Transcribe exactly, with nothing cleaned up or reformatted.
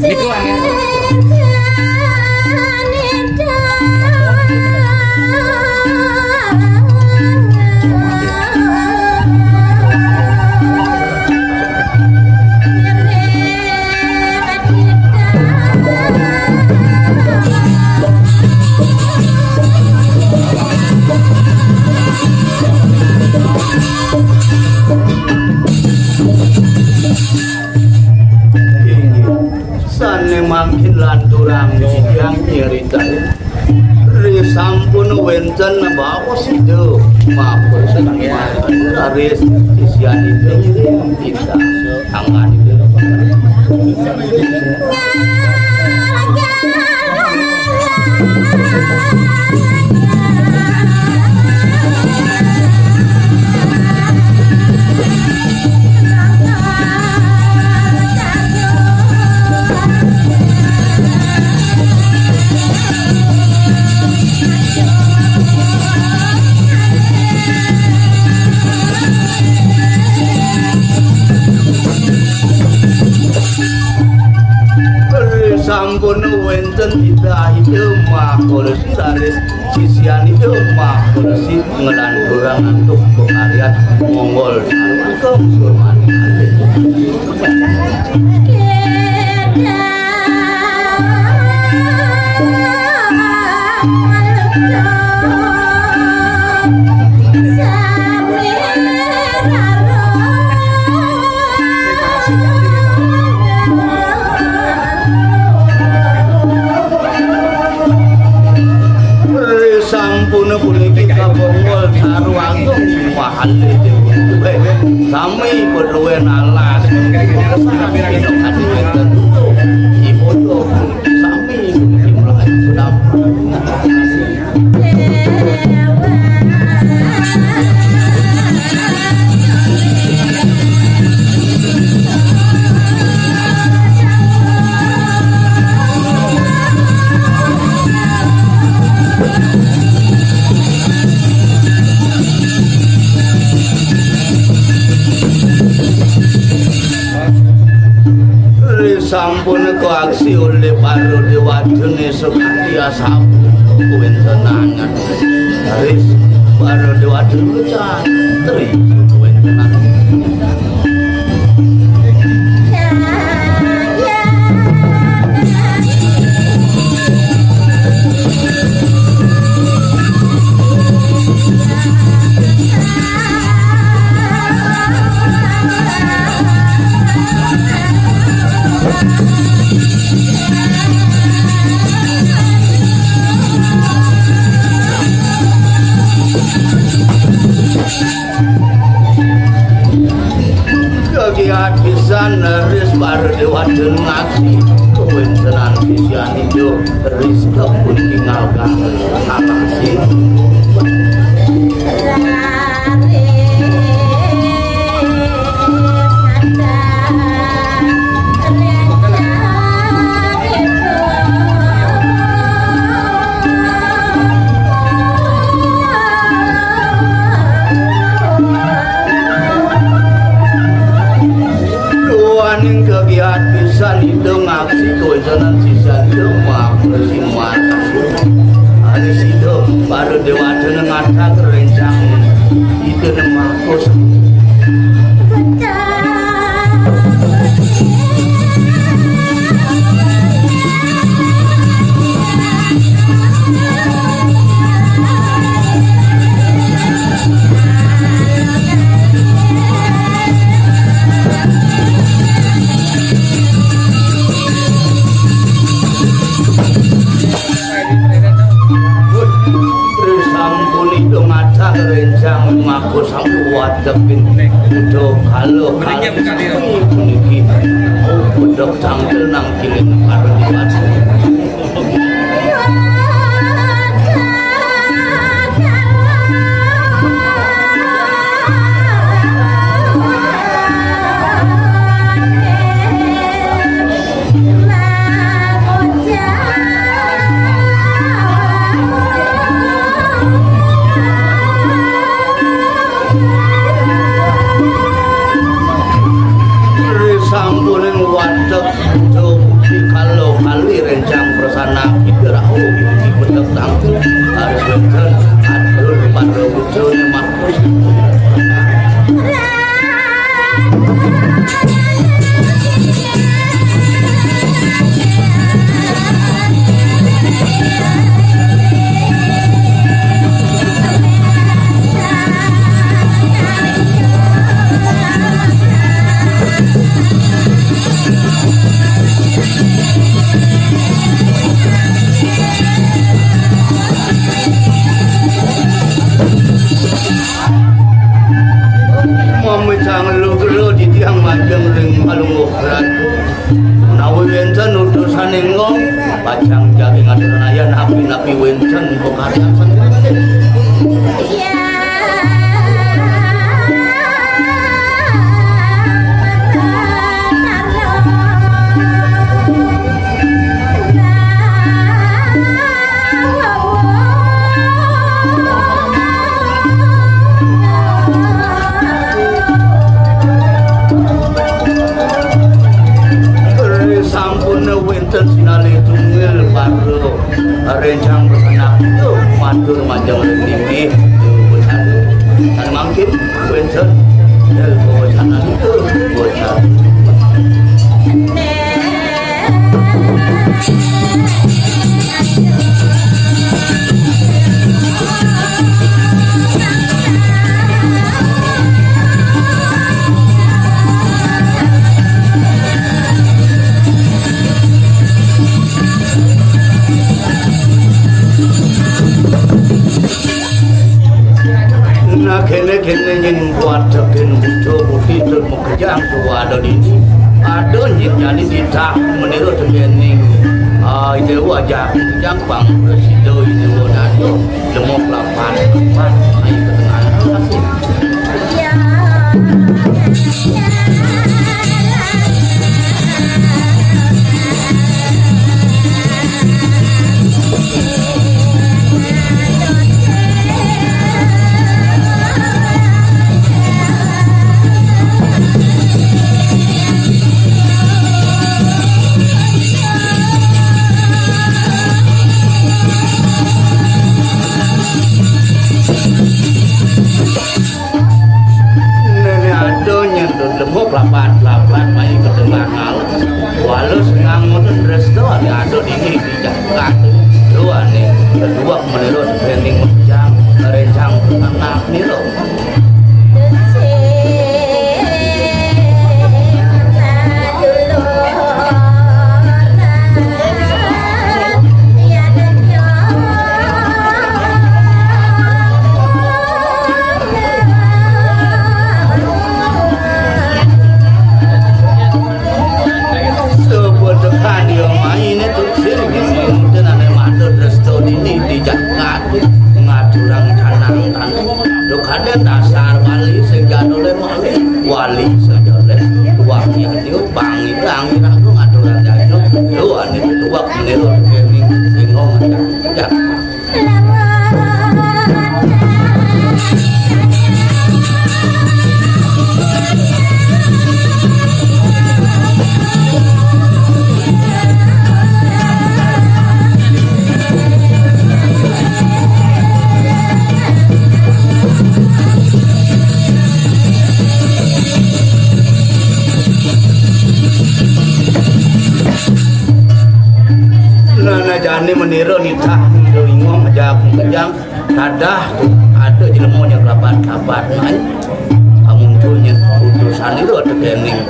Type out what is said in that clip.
Niku angel. Inggih. Sané mangkin lanturang titiang nyritayang. Ri sampun wénten baos sida mapun raris sisianipun ngiring titah angganipun. Sampun wénten titahipun Maha Resi raris sisianipun Maha Resi nglanturang antuk pakaryan monggol sareng surmani. Sampun puniki kabongol saru agung mahal. Sami perlu alas. Sami jumlah sudah. Sampun koaksi oleh para dewa dene sekali asapu kuwéntenan. Ris para dewa dene santri kuwéntenan. Kegiat pisan ris para dewa dene ngaksi kawéntenan sisianipun. Ris kebun tinggal kang salah sih. Duaning kegiat pisan itu ngaksi kawéntenan sisian itu maklesi mati. Ari sida para dewa dene ngatak rencang itu nemakus. Sampun itu ngatak rencang mako sampun wadepin udah kalo kali puniki bedok tangkil nang kilin karo diwati. Sampuning Kalo kalih rencang prasana kita rauh di betek tangkil harus wénten atur para wujudné makhluk. Mamecang lugro di tiang majeng ring Palungguh Ratu. Menawi wénten utusan ingkang pacang jagi ngaturang ayah napi-napi wénten pakaryan sané. Sampun wénten sinalih tunggil para rencang pesanak. Yo, matur majeng ring nggih. Yo, boten. Tan mangkin wénten. Yo, boten. Yo, boten. Nah, kéné-kéné nyén kuat saking Buta Putih tur makejang tuwa ada dini. Ada nyén jani titah menira tekening, ah, Idéwa Aja Kujang pang prasida Idéwa Nanda. Lemuk lapan, lapan, ayo ke tengah. Néné ada nyentut lemuk lapat-lapat mai ke tengah alas. Walau sengang ngoten resto ada ada dini di jagat. Lu ané kedua menurut training menjang rencang anak nilo. Sebedekan dia main itu sing ngenten ané mandut resto dini di Jakarta ngaturang tanang-tanang. Duh kadén dasar wali sing jadulé wali, wali sing jadulé wali. Aduh, pangidang iraga ngaturang jajo. Duh, ané tuwak meniru kéning sing ngomong. Nah, nah, jani menira nitah, menira ingong, ngejak, ngejang, tadah, ada jelema nya kelabat-kelabat, nah. Amun tu nya utusan itu ada kening.